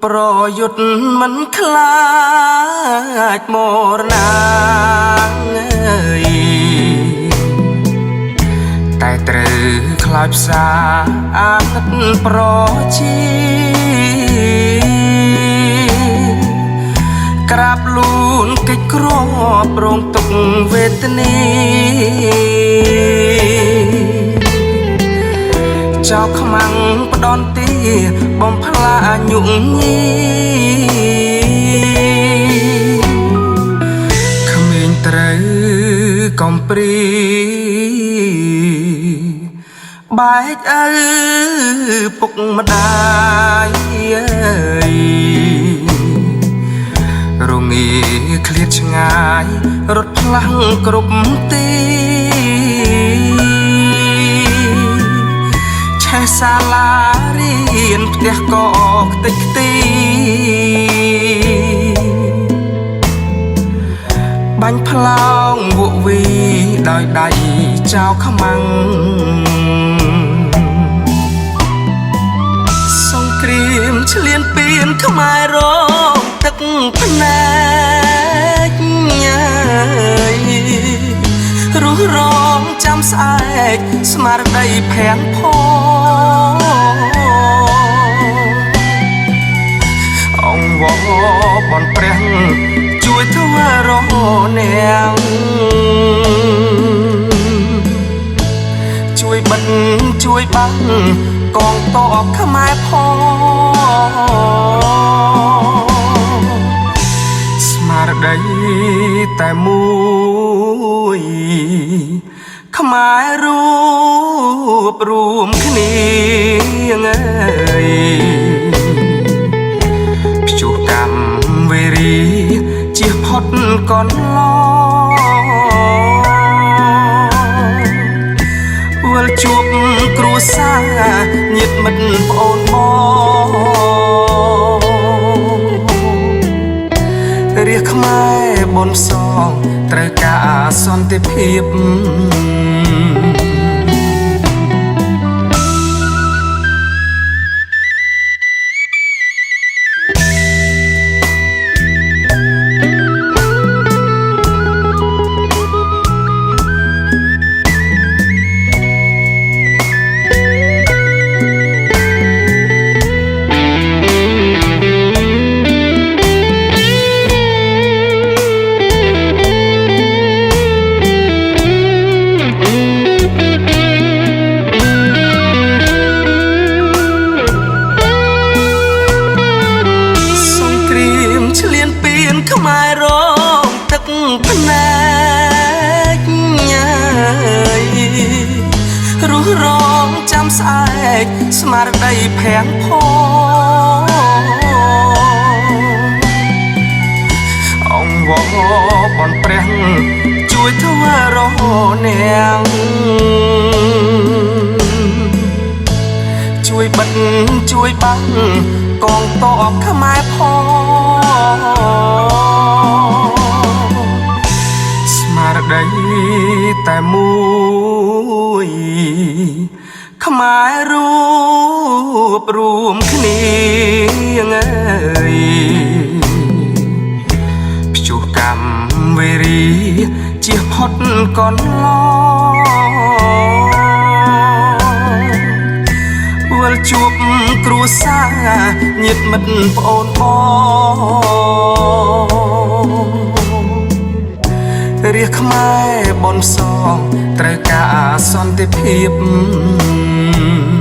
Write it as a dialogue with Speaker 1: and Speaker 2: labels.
Speaker 1: ប្រយុទ្ធមិនខ្លាចមរណាអើយតែត្រូវខ្លោចផ្សាអាណិតប្រជាក្រាបលូនកិច្ចក្របរងទុក្ខវេទនាចៅខ្មាំងផ្ដន់ទីបំផ្លាញញុកញីក្មេងត្រូវកំព្រីបែកឪពុកម្ដាយអើយរងាឃ្លាតឆ្ងាយរត់ផ្លាំងគ្រប់ទីឆេះសាលារៀនផ្ទះក៏ខ្ទេចខ្ទីបាញ់ផ្លោងវក់វីដោយដៃចៅខ្មាំងសង្គ្រាមឈ្លានពានខ្មែររងទឹកភ្នែករស់រងចាំស្អែកស្មារតីភាំងផអង្គវបនព្រះជួយធ្វើរនាងជួយបិទជួយបាំងកងទ័ពខ្មែរផងស្មារតីតែមួយខ្មែររួបរួមគ្នាអើយព្យុះកម្មវេរីជៀសផុតកន្លងវិលជួបគ្រួសារញាតិមិត្តប្អូនបងរាជខ្មែរបនសងត្រូវការសន្តិភាពខ្មែររងទឹកភ្នែករស់រងចាំស្អែកស្មារតីភាំងផអង្គវបនព្រះជួយធ្វើរនាងជួយបិទជួយបាំងកងទ័ពខ្មែរផងស្មារតីតែមួយខ្មែររួបរួមគ្នាអើយព្យុះកម្មវេរីជៀសផុតកន្លងវិលជួបគ្រួសារញាតិមិត្តប្អូនបងរាជខ្មែរបនសងត្រូវការសន្តិភាព។